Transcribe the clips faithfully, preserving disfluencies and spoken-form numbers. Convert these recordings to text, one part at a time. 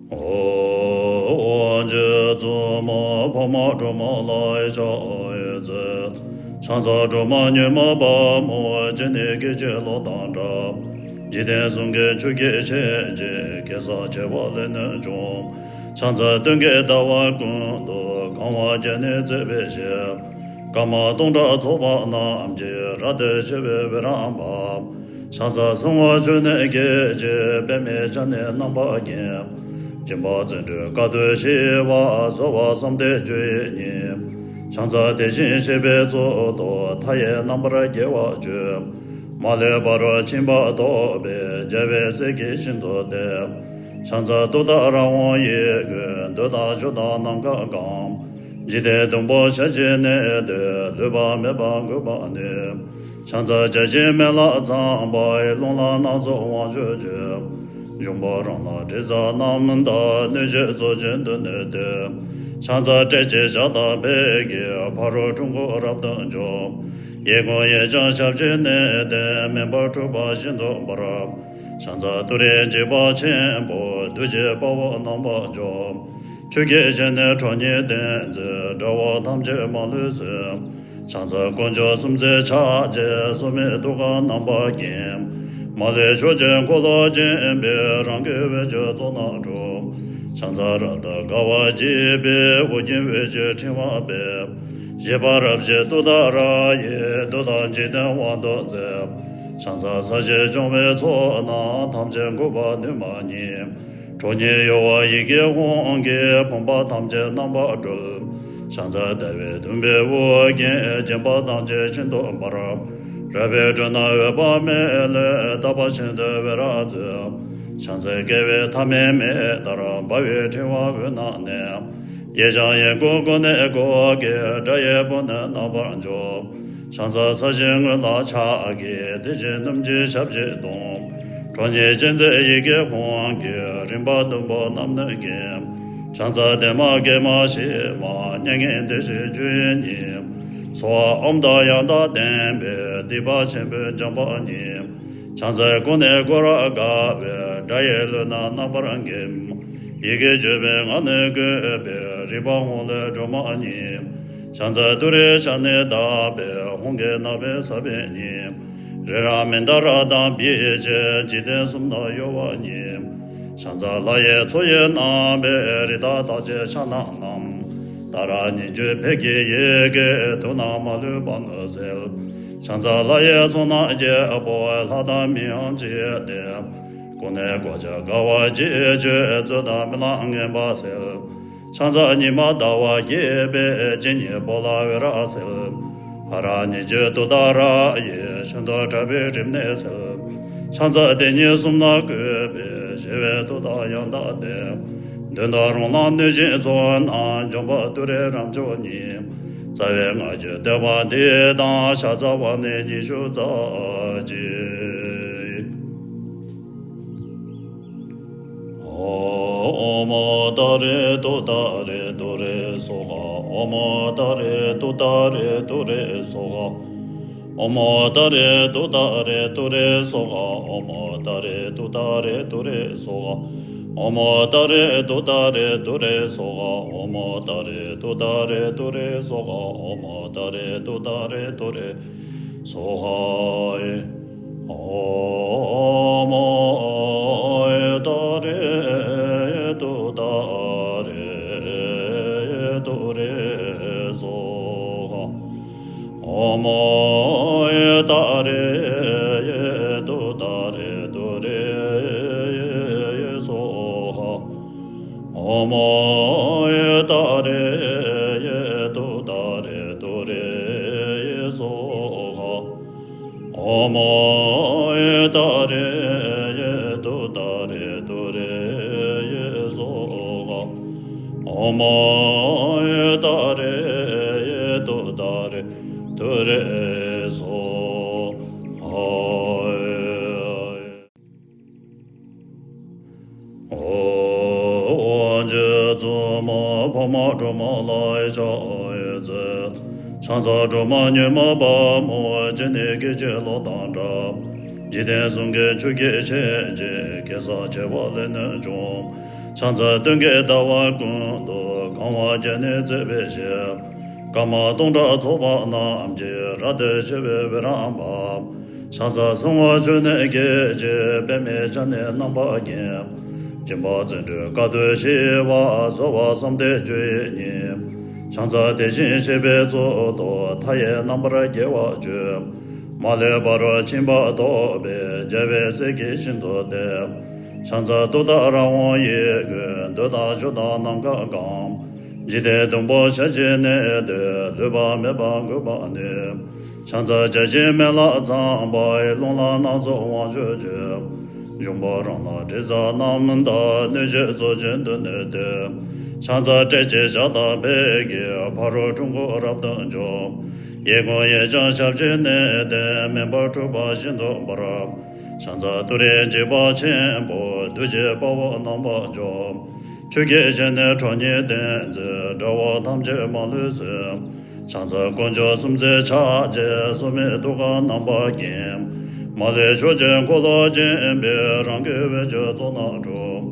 ཨོ། རྗེ་བཙུན་མ་འཕགས་མ་སྒྲོལ་མ་ལ་ཕྱག་འཚལ། ཕྱག་འཚལ་སྒྲོལ་མ་མྱུར་མ་དཔའ་མོ། སྤྱན་ནི་སྐད་ཅིག་གློག་དང་འདྲ། འཇིག་རྟེན་གསུམ་གྱི་ཆུ་སྐྱེས་ཆེ་ཆེ། གེ་སར་བྱེ་བ་ལས་ནི་བྱུང་། ཕྱག་འཚལ་སྟོན་ཀའི་ཟླ་བ་ཀུན་ཏུ། གང་བ་བརྒྱ་ནི་བརྩེགས་པའི་ཞལ། སྐར་མ་སྟོང་ཕྲག་ཚོགས་པ་རྣམས་ཀྱིས། རབ་ཏུ་ཕྱེ་བའི་འོད་རབ་འབར། ཕྱག་འཚལ་གསང་བ་མཆོག་ནི་སྐད་ཅིག་པདྨའི་ཞལ་ནི་རྣམ་པར་བརྒྱན། སྦྱིན་པ་བརྩོན་འགྲུས་དཀའ་ཐུབ་ཞི་བ། གསོལ་བ་བསམ་གཏན་སྤྱོད་ཡུལ་ཉིད། ཕྱག་འཚལ་དེ་བཞིན་གཤེགས་པའི་གཙུག་ཏོར། མཐའ་ཡས་རྣམ་པར་རྒྱལ་བར་སྤྱོད། མ་ལུས་ཕ་རོལ་ཕྱིན་པ་ཐོབ་པའི། རྒྱལ་བའི་སྲས་ཀྱིས་ཤིན་ཏུ་བསྟེན། ཕྱག་འཚལ་ཏུཏྟཱ་ར་ཧཱུྃ་ཡི་གེས། འདོད་དང་ཕྱོགས་དང་ནམ་མཁའ་གང་། འཇིག་རྟེན་བདུན་པོ་ཞལ་གྱིས་བསྣུན་ཏེ། ལུས་པ་མེད་པར་འགུགས་པར་ནུས། ཕྱག་འཚལ་བརྒྱ་བྱིན་མེ་ལྷ་ཚངས་པ་ཡི། རླུང་ལྷ་སྣ་ཚོགས་དབང་ཕྱུག་མཆོད། འབྱུང་པོ་རང་ལ་དྲི་ཟ་རྣམས་དང་། གནོད་བྱེད་ཚོགས་ཀྱིས་མདུན་ནས་བསྟོད། ཕྱག་འཚལ་ཏྲཊ་ཅེས་བྱ་དང་ཕཊ་ཀྱིས། ཕ་རོལ་ཁྲོ་དགུ་རབ་ཏུ་འཇོམས། གཡས་བསྐུམ་གཡས་བརྐྱང་ཞབས་ཀྱིས་མནན་ཏེ། མེ་འབར་འཁྲུགས་པ་ཤིན་ཏུ་འབར། ཕྱག་འཚལ་ཏུ་རེའི་འཇིགས་པ་ཆེན་པོས། བདུད་ཀྱི་དཔའ་བོ་རྣམ་པར་འཇོམས། ཆུ་སྐྱེས་ཆེ་ནི་ཁྲག་སྙིང་ལྡན་མཛོད། དགྲ་བོ་ཐམས་ཅད་མ་ལུས་གསོད། ཕྱག་འཚལ་དཀོན་མཆོག་གསུམ་མཚོན་ཕྱག་རྒྱའི། སྲུང་མའི་ཐུགས་ཀར་རྣམ་པར་བརྒྱན། མ་ལུས་ཕྱོགས་བཅུར་འཁོར་ལོ་བརྒྱན་པའི། རང་གི་འོད་ཀྱི་ཚོགས་རྣམས་འཁྲུགས། ཕྱག་འཚལ་རབ་ཏུ་དགའ་བ་བརྗིད་པའི། ཨོ་རྒྱན་འོད་ཀྱི་ཕྲེང་བ་སྤེལ། བཞད་པ་རབ་བཞད་ཏུཏྟཱ་ར་ཡིས། འདོད་དང་འཇིག་རྟེན་དབང་དུ་མཛད། ཕྱག་འཚལ་ས་གཞི་སྐྱོང་བའི་ཚོགས་རྣམས། ཐམས་ཅད་འགུགས་པར་ནུས་མ་ཉིད། ཁྲོ་གཉེར་གཡོ་བ་ཡི་གེ་ཧཱུྃ་གིས། ཕོངས་པ་ཐམས་ཅད་རྣམ་པར་སྒྲོལ། ཕྱག་འཚལ་ཟླ་བའི་བདུན་པའི་དབུ་རྒྱན། བརྒྱན་པ་ཐམས་ཅད་ཤིན་ཏུ་འབར། རལ་པའི་སྒྲོ་རྣམས་འོད་དཔག་མེད་ལས། རྟག་པ་ཤིན་ཏུ་འོད་རབ་མཛད། ཕྱག་འཚལ་བསྐལ་པའི་ཐ་མལ་མེ་ལྟར། འབར་བའི་ཕྲེང་བ་འོད་རྣམས་གནས། གཡས་བརྐྱང་གཡས་བསྐུམ་ཀུན་ནས་བསྐོར་གྱིས། དགྲ་ཡི་དཔུང་ནི་རྣམ་པར་འཇོམས། ཕྱག་འཚལ་ས་གཞིའི་ངོས་ལ་ཕྱག་གིས། དེ་བཞིན་སྣུམ་གྱི་ཞབས་ཀྱིས་བརྡུང་། ཁྲོ་གཉེར་ཅན་མཛད་ཡི་གེ་ཧཱུྃ་གིས། རིམ་པ་བདུན་པོ་རྣམས་ནི་འགེམས། ཕྱག་འཚལ་བདེ་མ་དགེ་མ་ཞི་མ། མྱ་ངན་འདས་ཞི་སྤྱོད་ཡུལ་ཉིད། སྭཱ་ཧཱ། ཨོཾ་དང་ཡང་དག་ལྡན་པས། སྡིག་པ་ཆེན་པོས་འཇོམས་པ་ཉིད། ཕྱག་འཚལ་ཀུན་ནས་བསྐོར་རབ་དགའ་བའི། དགྲ་ཡི་ལུས་རྣམས་རྣམ་པར་འགེམས། ཡི་གེ་བཅུ་པའི་ངག་ནི་བཀོད་པའི། རིག་པ་ཧཱུྃ་ལས་སྒྲོལ་མ་ཉིད། ཕྱག་འཚལ་ཏུ་རེའི་ཞབས་ནི་བརྡབས་པས། ཧཱུྃ་གི་རྣ་བས་ཟབ་པའི་གཉིས། རི་རབ་མནྡ་ར་དང་འབིགས་བྱེད། འཇིག་རྟེན་གསུམ་རྣམས་གཡོ་བ་ཉིད། ཕྱག་འཚལ་ལྷ་ཡི་མཚོ་ཡི་རྣམ་པའི། རི་དྭགས་རྟགས་ཅན་ཕྱག་ན་བསྣམས། ཏཱ་ར་གཉིས་བརྗོད་ཕཊ་ཀྱི་ཡི་གེས། དུག་རྣམས་མ་ལུས་པ་ནི་སེལ། ཕྱག་འཚལ་ལྷ་ཡི་ཚོགས་རྣམས་རྒྱལ་པོ། ལྷ་དང་མིའམ་ཅི་ཡིས་བསྟེན། ཀུན་ནས་བསྐོར་ཅིང་དགའ་བ་བརྗིད་ཆེས། རྩོད་དང་རྨི་ལམ་ངན་པ་སེལ། ཕྱག་འཚལ་ཉི་མ་ཟླ་བ་རྒྱས་པའི། སྤྱན་གཉིས་པོ་ལ་འོད་རབ་གསལ། ཧ་ར་གཉིས་བརྗོད་ཏུཏྟཱ་ར་ཡིས། ཤིན་ཏུ་ཕྲ་བའི་རིམས་ནད་སེལ། ཕྱག་འཚལ་དེ་ཉིད་གསུམ་ལ་བཀོད་པའི། ཞི་བའི་མཐུ་དང་ཡང་དག་ལྡན། གདོན་དང་རོ་ལངས་གནོད་སྦྱིན་ཚོགས་རྣམས། འཇོམས་པ་ཏུ་རེ་རབ་མཆོག་ཉིད། རྩ་བའི་སྔགས་ཀྱི་བསྟོད་པ་འདི་དང་། ཕྱག་འཚལ་བ་ནི་ཉི་ཤུ་རྩ་གཅིག། ཨོཾ་ཏཱ་རེ་ཏུཏྟཱ་རེ་ཏུ་རེ་སྭཱ་ཧཱ། ཨོཾ་ཏཱ་རེ་ཏུཏྟཱ་རེ་ཏུ་རེ་སྭཱ་ཧཱ། ཨོཾ་ཏཱ་རེ་ཏུཏྟཱ་རེ་ཏུ་རེ་སྭཱ་ཧཱ། ཨོཾ་ཏཱ་རེ་ཏུཏྟཱ་རེ་ཏུ་རེ་སྭཱ་ཧཱ། ཨོཾ་ཏཱ་རེ་ཏུཏྟཱ་རེ་ཏུ་རེ་སྭཱ་ཧཱ། ཨོཾ་ཏཱ་རེ་ཏུཏྟཱ་རེ་ཏུ་རེ་སྭཱ་ཧཱ། ཨོཾ་ཏཱ་རེ་ཏུཏྟཱ་རེ་ཏུ་རེ་སྭཱ་ཧཱ། ཨོཾ་ཏཱ་རེ་ཏུཏྟཱ་རེ་ཏུ་རེ་སྭཱ་ཧཱ། ཨོཾ་ཏཱ་རེ་ཏུཏྟཱ་རེ་ཏུ་རེ་སྭཱ་ཧཱ། ཨོཾ་ཏཱ་རེ་ཏུཏྟཱ་རེ་ཏུ་རེ་སྭཱ་ཧཱ། ཨོཾ་ཏཱ་རེ་ཏུཏྟཱ་རེ་ཏུ་རེ་སྭཱ་ཧཱ། ཨོཾ་ཏཱ་རེ་ཏུཏྟཱ་རེ་ཏུ་རེ་སྭཱ་ཧཱ། ཨོ། རྗེ་བཙུན་མ་འཕགས་མ་སྒྲོལ་མ་ལ་ཕྱག་འཚལ། ཕྱག་འཚལ་སྒྲོལ་མ་མྱུར་མ་དཔའ་མོ། སྤྱན་ནི་སྐད་ཅིག་གློག་དང་འདྲ། འཇིག་རྟེན་གསུམ་གྱི་ཆུ་སྐྱེས་ཆེ་ཆེ། གེ་སར་བྱེ་བ་ལས་ནི་བྱུང་། ཕྱག་འཚལ་སྟོན་ཀའི་ཟླ་བ་ཀུན་ཏུ། གང་བ་བརྒྱ་ནི་བརྩེགས་པའི་ཞལ། སྐར་མ་སྟོང་ཕྲག་ཚོགས་པ་རྣམས་ཀྱིས། རབ་ཏུ་ཕྱེ་བའི་འོད་རབ་འབར། ཕྱག་འཚལ་གསང་བ་མཆོག་ནི་སྐད་ཅིག། པདྨས་ཕྱག་ནི་རྣམ་པར་བརྒྱན། སྦྱིན་པ་བརྩོན་འགྲུས་དཀའ་ཐུབ་ཞི་བ། གསོལ་བ་བསམ་གཏན་རྒྱུ་ཡི་ཉིད། ཕྱག་འཚལ་དེ་བཞིན་གཤེགས་པའི་གཙུག་ཏོར། མཐའ་ཡས་རྣམ་པར་རྒྱལ་བར་སྤྱོད། མ་ལུས་ཕ་རོལ་ཕྱིན་པ་ཐོབ་པའི། རྒྱལ་བའི་སྲས་ཀྱིས་ཤིན་ཏུ་བསྟེན། ཕྱག་འཚལ་ཏུཏྟཱ་ར་ཧཱུྃ་ཡི་གུས། འདོད་དང་ཕྱོགས་དང་ནམ་མཁའ་གང་། འཇིག་རྟེན་བདུན་པོ་ཞལ་གྱིས་བསྣུན་ཏེ། ལུས་པ་མེད་པར་འགུགས་པར་ནུས། ཕྱག་འཚལ་བརྒྱ་བྱིན་མེ་ལྷ་ཚངས་པ་ཡི། རླུང་ལྷ་སྣ་ཚོགས་དབང་ཕྱུག་མཆོད། འབྱུང་པོ་རང་སྣང་དྲི་ཟ་རྣམས་དང་། གནོད་བྱེད་གཙོ་ཆེན་གདོན་ནི་འདོད། ཕྱག་འཚལ་ཏྲཊ་ཅེས་བྱ་དང་ཕཊ་ཀྱིས། ཕ་རོལ་འཁྲུལ་འཁོར་རབ་ཏུ་འཇོམས། གཡས་བསྐུམ་གཡས་བརྐྱང་ཞབས་ཀྱིས་མནན་ཏེ། མེ་འབར་འཁྲུགས་པ་ཤིན་ཏུ་འབར། ཕྱག་འཚལ་ཏུ་རེ་འཇིགས་པ་ཆེན་པོ། བདུད་ཀྱི་དཔའ་བོ་རྣམ་པར་འཇོམས། ཆུ་སྐྱེས་ཞལ་ནི་ཁྲོ་གཉེར་ལྡན་མཛད། དགྲ་བོ་ཐམས་ཅད་མ་ལུས་གསོད། ཕྱག་འཚལ་དཀོན་མཆོག་གསུམ་མཛད་ཕྱག་རྒྱའི། སྲུང་མའི་ཐུགས་ཀར་རྣམ་པར་བརྒྱན། མ་ལུས་ཕྱོགས་བཅུའི་འཁོར་ལོ་བརྒྱན་པའི། རང་གི་འོད་ཀྱི་ཚོགས་རྣམས་འཁྲུགས།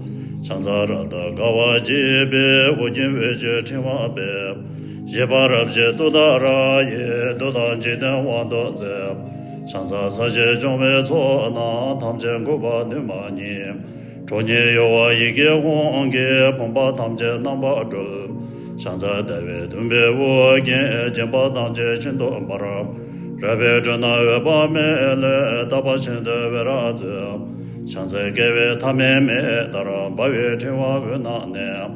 ཕྱག་འཚལ་རབ་ཏུ་དགའ་བ་བརྗིད་པའི། ཨོ་རྒྱན་འོད་ཀྱི་ཕྲེང་བ་སྤེལ། བཞད་པ་རབ་བཞད་ཏུཏྟཱ་ར་ཡིས། བདུད་དང་འཇིག་རྟེན་དབང་དུ་མཛད། ཕྱག་འཚལ་ས་གཞི་སྐྱོང་བའི་ཚོགས་རྣམས། ཐམས་ཅད་འགུགས་པ་ནུས་མ་ཉིད། ཁྲོ་གཉེར་གཡོ་བ་ཡི་གེ་ཧཱུྃ་གིས། ཕོངས་པ་ཐམས་ཅད་རྣམ་པར་སྒྲོལ། ཕྱག་འཚལ་ཟླ་བའི་དུམ་བུས་དབུ་བརྒྱན། བརྒྱན་པ་ཐམས་ཅད་ཤིན་ཏུ་འབར། རལ་པའི་སྒྲོ་རྣམས་འོད་དཔག་མེད་ལས། བཏབ་པ་བཞིན་དུ་འོད་རབ་མཛད། ཕྱག་འཚལ་བསྐལ་པའི་མཐའ་མེད་མེ་ལྟར། འབར་བའི་ཕྲེང་བ་འོད་རྣམས་བསྣན།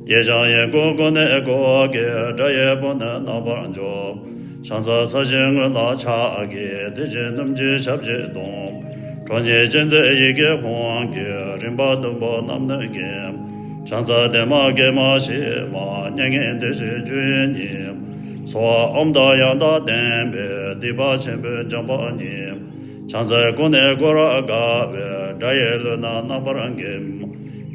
གཡས་བརྐྱང་གཡོན་བསྐུམ་ཀུན་ནས་བསྐོར་གྱིས། དགྲ་ཡི་དཔུང་ནི་རྣམ་པར་འཇོམས། ཕྱག་འཚལ་ས་གཞིའི་ངོས་ལ་ཕྱག་གིས། དེ་བཞིན་སྣུམ་གྱི་ཞབས་ཀྱིས་བརྡུང་། ཁྲོ་གཉེར་ཅན་མཛད་ཡི་གེ་ཧཱུྃ་གིས། རིམ་པ་བདུན་པོ་རྣམས་ནི་འགེམས། ཕྱག་འཚལ་བདེ་མ་དགེ་མ་ཞི་མ། མྱ་ངན་འདས་ཞི་རྒྱུ་ཡི་ཉིད། ཚོགས་ཨོཾ་དང་ཡང་དག་ལྡན་པས། སྡིག་པ་ཆེན་པོའི་སྦྱངས་པ་ཉིད། ཕྱག་འཚལ་ཀུན་ནས་བསྐོར་རབ་དགའ་བའི། དགྲ་ཡི་ལུས་རྣམས་རྣམ་པར་འགེམས།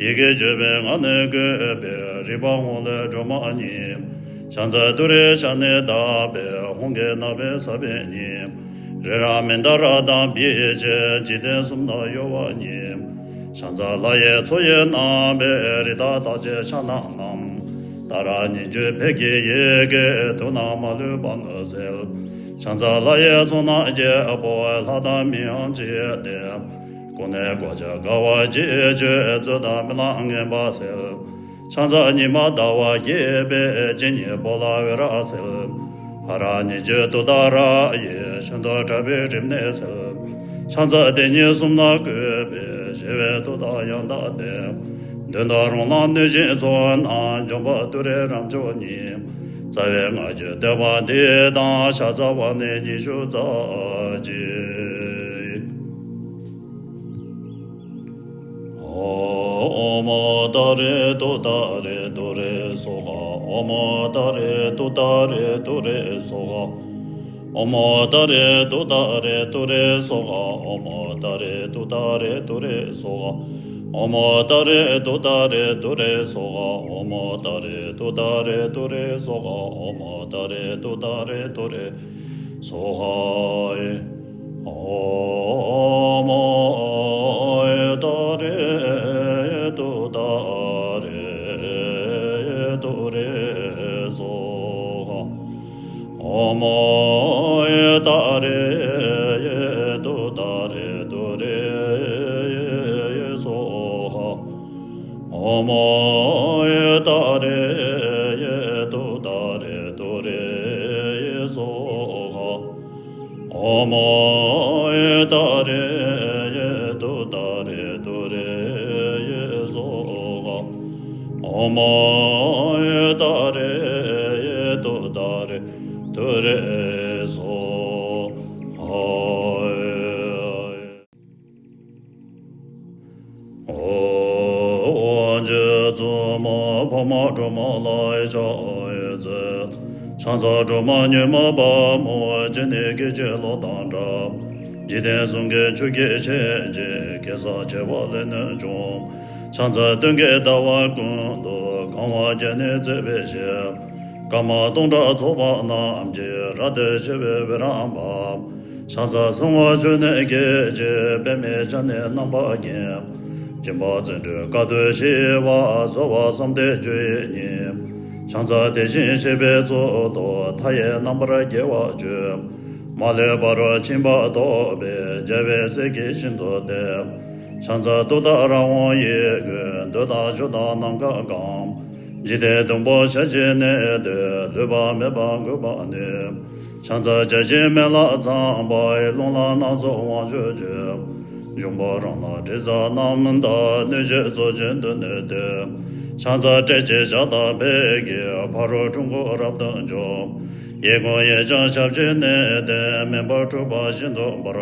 ཡི་གེ་བཅུ་པའི་ངག་ནི་བཀོད་པའི། རིག་པ་ཧཱུྃ་ལས་སྒྲོལ་མ་ཉིད། ཕྱག་འཚལ་ཏུ་རེའི་ཞབས་ནི་བརྡབས་པས། ཧཱུྃ་གི་རྣ་བས་ཟབ་པའི་ཉིད། རི་རབ་མནྡ་ར་དང་འབིགས་བྱེད། འཇིག་རྟེན་གསུམ་རྣམས་གཡོ་བ་ཉིད། ཕྱག་འཚལ་ལྷ་ཡི་མཚོ་ཡི་རྣམ་པའི། རི་དྭགས་རྟགས་ཅན་ཕྱག་ན་བསྣམས། ཏཱ་ར་གཉིས་བརྗོད་ཕཊ་ཀྱི་ཡི་གེས། དུག་རྣམས་མ་ལུས་པ་ནི་སེལ། ཕྱག་འཚལ་ལྷ་ཡི་ཚོགས་རྣམས་རྒྱལ་པོ། ལྷ་དང་མིའམ་ཅི་ཡིས་བསྟེན། ཀུན་ནས་བསྐོར་ཅིང་དགའ་བ་བརྗིད་སྤྱོད། རྩོད་དང་རྨི་ལམ་ངན་པ་སེལ། ཕྱག་འཚལ་ཉི་མ་ཟླ་བ་རྒྱས་པའི། སྤྱན་གཉིས་པོ་ལ་འོད་རབ་གསལ། ཧ་ར་གཉིས་བརྗོད་ཏུཏྟཱ་ར་ཡིས། ཆོས་འདི་དྲག་པོའི་རིམས་ནད་སེལ། ཕྱག་འཚལ་དེ་ཉིད་གསུམ་ལ་བཀོད་པའི། ཞི་བའི་མཐུ་དང་ཡང་དག་ལྡན། གདོན་དང་རོ་ལངས་གནོད་སྦྱིན་ཚོགས་རྣམས། འཇོམས་པ་ཏུ་རེ་རབ་མཆོག་ཉིད། རྩ་བའི་སྔགས་ཀྱི་བསྟོད་པ་འདི་དང་། ཕྱག་འཚལ་བ་ནི་ཉི་ཤུ་རྩ་གཅིག། ཨོཾ་ཏཱ་རེ་ཏུཏྟཱ་རེ་ཏུ་རེ་སྭཱ་ཧཱ། ཨོཾ་ཏཱ་རེ་ཏུཏྟཱ་རེ་ཏུ་རེ་སྭཱ་ཧཱ། ཨོཾ་ཏཱ་རེ་ཏུཏྟཱ་རེ་ཏུ་རེ་སྭཱ་ཧཱ། ཨོཾ་ཏཱ་རེ་ཏུཏྟཱ་རེ་ཏུ་རེ་སྭཱ་ཧཱ། ཨོཾ་ཏཱ་རེ་ཏུཏྟཱ་རེ་ཏུ་རེ་སྭཱ་ཧཱ། ཨོཾ་ཏཱ་རེ་ཏུཏྟཱ་རེ་ཏུ་རེ་སྭཱ་ཧཱ། ཨོཾ་ཏཱ་རེ་ཏུཏྟཱ་རེ་ཏུ་རེ་སྭཱ་ཧཱ། ཨོཾ་ཏཱ་རེ་ཏུཏྟཱ་རེ་ཏུ་རེ་སྭཱ་ཧཱ། ཨོཾ་ཏཱ་རེ་ཏུཏྟཱ་རེ་ཏུ་རེ་སྭཱ་ཧཱ། ཨོཾ་ཏཱ་རེ་ཏུཏྟཱ་རེ་ཏུ་རེ་སྭཱ་ཧཱ། ཨོཾ་ཏཱ་རེ་ཏུཏྟཱ་རེ་ཏུ་རེ་སྭཱ་ཧཱ། ཨོཾ་ཏཱ་རེ་ཏུཏྟཱ་རེ་ཏུ་རེ་སྭཱ་ཧཱ། ཨོ་རྗེ་བཙུན་མ་འཕགས་མ་སྒྲོལ་མ་ལ་ཕྱག་འཚལ། ཕྱག་འཚལ་སྒྲོལ་མ་མྱུར་མ་དཔའ་མོ། སྤྱན་ནི་སྐད་ཅིག་གློག་དང་འདྲ། འཇིག་རྟེན་གསུམ་གྱི་ཆུ་སྐྱེས་ཞལ་གྱི། གེ་སར་བྱེ་བ་ལས་ནི་བྱུང་། ཕྱག་འཚལ་སྟོན་ཀའི་ཟླ་བ་ཀུན་ཏུ། གང་བ་བརྒྱ་ནི་བརྩེགས་པའི་ཞལ། སྐར་མ་སྟོང་ཕྲག་ཚོགས་པ་རྣམས་ཀྱིས། རབ་ཏུ་ཕྱེ་བའི་འོད་རབ་འབར། ཕྱག་འཚལ་གསང་བ་མཆོག་ནི་སྐད་ཅིག། པདྨས་ཕྱག་ནི་རྣམ་པར་བརྒྱན། སྦྱིན་པ་བརྩོན་འགྲུས་དཀའ་ཐུབ་ཞི་བ། གསོལ་བ་བསམ་གཏན་སྤྱོད་ཡུལ་ཉིད། ཕྱག་འཚལ་དེ་བཞིན་གཤེགས་པའི་གཙུག་ཏོར། མཐའ་ཡས་རྣམ་པར་རྒྱལ་བར་སྤྱོད། མ་ལུས་ཕ་རོལ་ཕྱིན་པ་ཐོབ་པའི། རྒྱལ་བའི་སྲས་ཀྱིས་ཤིན་ཏུ་བསྟེན། ཕྱག་འཚལ་ཏུཏྟཱ་ར་ཧཱུྃ་ཡི་གེས། འདོད་དང་ཕྱོགས་དང་ནམ་མཁའ་གང་། འཇིག་རྟེན་བདུན་པོ་ཞལ་གྱིས་བསྣུན་ཏེ། ལུས་པ་མེད་པར་འགུགས་པར་ནུས། ཕྱག་འཚལ་བརྒྱ་བྱིན་མེ་ལྷ་ཚངས་པ་ཡི། རླུང་ལྷ་སྣ་ཚོགས་དབང་ཕྱུག་མཆོད། འབྱུང་པོ་རང་སྣང་དྲི་ཟ་རྣམས་དང་། གནོད་བྱེད་ཚོགས་ཀྱིས་མདུན་ནས་བསྟོད། ཕྱག་འཚལ་ཏྲཊ་ཅེས་བྱ་དང་ཕཊ་ཀྱིས། ཕ་རོལ་འཁྲུལ་འཁོར་རབ་ཏུ་འཇོམས། གཡས་བསྐུམ་གཡས་བརྐྱང་ཞབས་ཀྱིས་མནན་ཏེ། མེ་འབར་འཁྲུགས་པ་ཤིན་ཏུ་འབར།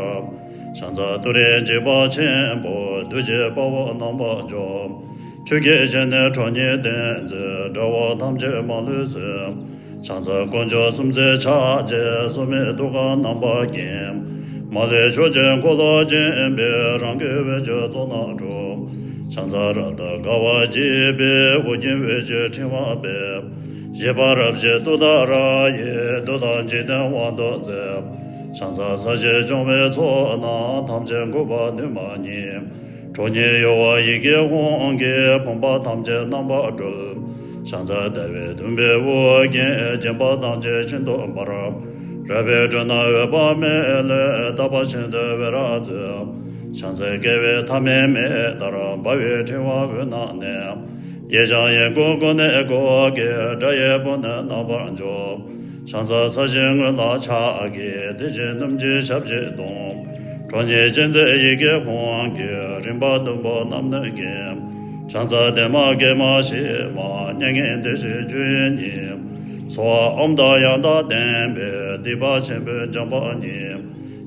ཕྱག་འཚལ་ཏུ་རེ་འཇིགས་པ་ཆེན་པོས། བདུད་ཀྱི་དཔའ་བོ་རྣམ་པར་འཇོམས། ཆུ་སྐྱེས་བཞིན་ནི་ཁྲོ་གཉེར་ལྡན་མཛད། དགྲ་བོ་ཐམས་ཅད་མ་ལུས་གསོད། ཕྱག་འཚལ་དཀོན་མཆོག་གསུམ་མཚོན་ཕྱག་རྒྱའི། སྲུང་མའི་ཐུགས་ཀར་རྣམ་པར་བསྒྱིམས། མ་ལུས་ཕྱོགས་བཅུའི་འཁོར་ལོ་བརྒྱན་པའི། རང་གི་འོད་ཀྱི་ཚོགས་རྣམས་འཁྲུགས། ཕྱག་འཚལ་རབ་ཏུ་དགའ་བ་བརྗིད་པའི། ཨོ་རྒྱན་འོད་ཀྱི་ཕྲེང་བ་སྤེལ། བཞད་པ་རབ་བཞད་ཏུཏྟཱ་ར་ཡིས། བདུད་དང་འཇིག་རྟེན་དབང་དུ་མཛད། ཕྱག་འཚལ་ས་གཞི་སྐྱོང་བའི་ཚོགས་རྣམས། ཐམས་ཅད་འགུགས་པར་ནུས་མ་ཉིད། ཁྲོ་གཉེར་གཡོ་བ་ཡི་གེ་ཧཱུྃ་གིས། ཕོངས་པ་ཐམས་ཅད་རྣམ་པར་སྒྲོལ། ཕྱག་འཚལ་ཟླ་བའི་བདུན་པའི་དབུ་རྒྱན། བརྒྱན་པ་ཐམས་ཅད་ཤིན་ཏུ་འབར། རལ་པའི་སྒྲོ་རྣམས་འོད་དཔག་མེད་ལས། རྟག་པ་ཤིན་ཏུ་འོད་རབ་མཛད། ཕྱག་འཚལ་བསྐལ་པའི་ཐ་མལ་མེ་ལྟར། འབར་བའི་ཕྲེང་བ་འོད་རྣམས་མནན། གཡས་བརྐྱང་གཡས་བསྐུམ་ཀུན་ནས་བསྐོར་གྱིས། དགྲ་ཡི་དཔུང་ནི་རྣམ་པར་འཇོམས། ཕྱག་འཚལ་ས་གཞིའི་ངོས་རྣམས་ཕྱག་གིས། དེ་བཞིན་སྣུམ་གྱི་ཞབས་ཀྱིས་བརྡུང་། ཁྲོ་གཉེར་ཅན་མཛད་ཡི་གེ་ཧཱུྃ་གིས། རིམ་པ་བདུན་པོ་རྣམས་ནི་འགེམས། ཕྱག་འཚལ་བདེ་མ་དགེ་མ་ཞི་མ། མྱ་ངན་འདས་ཞི་སྤྱོད་ཡུལ་ཉིད། སྭཱ་ཧཱ། ཨོཾ་དང་ཡང་དག་ལྡན་པས། སྡིག་པ་ཆེན་པོས་འཇོམས་པ་ཉིད།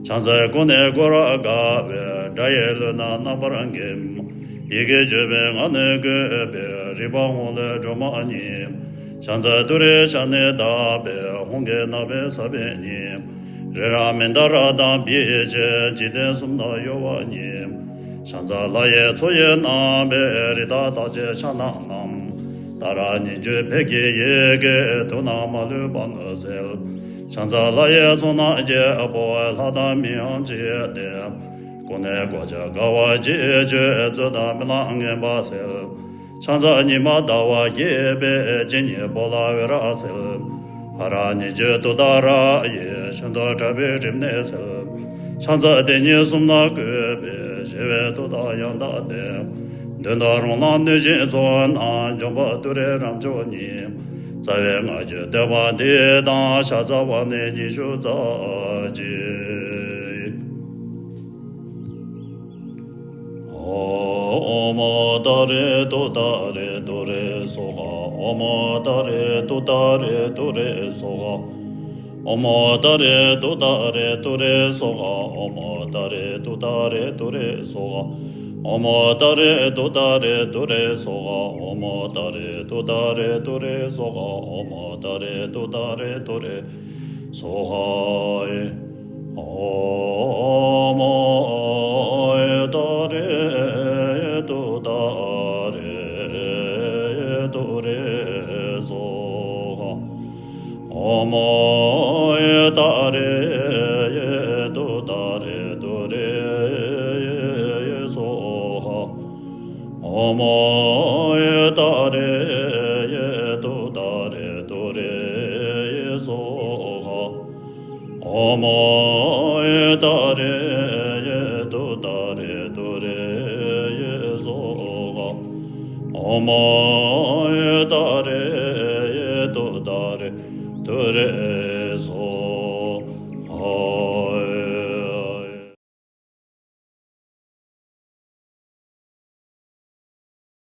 ཕྱག་འཚལ་ཀུན་ནས་བསྐོར་རབ་དགའ་བའི། དགྲ་ཡི་ལུས་རྣམས་རྣམ་པར་འགེམས། ཡི་གེ་བཅུ་པའི་ངག་ནི་བཀོད་པའི། རིག་པ་ཧཱུྃ་ལས་སྒྲོན་མ་ཉིད། ཕྱག་འཚལ་ཏུ་རེའི་ཞབས་ནི་བརྡབས་པས། ཧཱུྃ་གི་རྣ་བས་ཟབ་པའི་ཉིད། རི་རབ་མནྡ་ར་དང་འབིགས་བྱེད། འཇིག་རྟེན་གསུམ་རྣམས་གཡོ་བ་ཉིད། ཕྱག་འཚལ་ལྷ་ཡི་མཚོ་ཡི་རྣམ་པའི། རི་དྭགས་རྟགས་ཅན་ཕྱག་ན་བསྣམས། ཏཱ་ར་གཉིས་བརྗོད་ཕཊ་ཀྱི་ཡི་གེས། དུག་རྣམས་མ་ལུས་པ་ནི་སེལ། ཕྱག་འཚལ་ལྷ་ཡི་ཚོགས་རྣམས་རྒྱལ་པོ། ལྷ་དང་མིའམ་ཅི་ཡིས་བསྟེན། ཀུན་ནས་བསྐོར་ཅིང་དགའ་བ་བརྗིད་ཆེས། རྩོད་དང་རྨི་ལམ་ངན་པ་སེལ། ཕྱག་འཚལ་ཉི་མ་ཟླ་བ་རྒྱས་པའི། སྤྱན་གཉིས་པོ་ལ་འོད་རབ་གསལ། ཧ་ར་གཉིས་བརྗོད་ཏུཏྟཱ་ར་ཡིས། ཤིན་ཏུ་ཕྲ་བའི་རིམས་ནད་སེལ། ཕྱག་འཚལ་དེ་ཉིད་གསུམ་ལ་བཀོད་པའི། ཞི་བའི་མཐུ་དང་ཡང་དག་ལྡན། གདོན་དང་རོ་ལངས་གནོད་སྦྱིན་ཚོགས་རྣམས། འཇོམས་པ་ཏུ་རེ་རབ་མཆོག་ཉིད། རྩ་བའི་སྔགས་ཀྱི་བསྟོད་པ་འདི་དང་། ཕྱག་འཚལ་བ་ནི་ཉི་ཤུ་རྩ་གཅིག། ཨོཾ་ཏཱ་རེ་ཏུཏྟཱ་རེ་ཏུ་རེ་སྭཱ་ཧཱ། ཨོཾ་ཏཱ་རེ་ཏུཏྟཱ་རེ་ཏུ་རེ་སྭཱ་ཧཱ། ཨོཾ་ཏཱ་རེ་ཏུཏྟཱ་རེ་ཏུ་རེ་སྭཱ་ཧཱ། ཨོཾ་ཏཱ་རེ་ཏུཏྟཱ་རེ་ཏུ་རེ་སྭཱ་ཧཱ། ཨོཾ་ཏཱ་རེ་ཏུཏྟཱ་རེ་ཏུ་རེ་སྭཱ་ཧཱ། ཨོཾ་ཏཱ་རེ་ཏུཏྟཱ་རེ་ཏུ་རེ་སྭཱ་ཧཱ། ཨོཾ་ཏཱ་རེ་ཏུཏྟཱ་རེ་ཏུ་རེ་སྭཱ་ཧཱ། ཨོཾ་ཏཱ་རེ་ཏུཏྟཱ་རེ་ཏུ་རེ་སྭཱ་ཧཱ། ཨོཾ་ཏཱ་རེ་ཏུཏྟཱ་རེ་ཏུ་རེ་སྭཱ་ཧཱ། ཨོཾ་ཏཱ་རེ་ཏུཏྟཱ་རེ་ཏུ་རེ་སྭཱ་ཧཱ། ཨོཾ་ཏཱ་རེ་ཏུཏྟཱ་རེ་ཏུ་རེ་སྭཱ་ཧཱ། ཨོཾ་ཏཱ་རེ་ཏུཏྟཱ་རེ་ཏུ་རེ།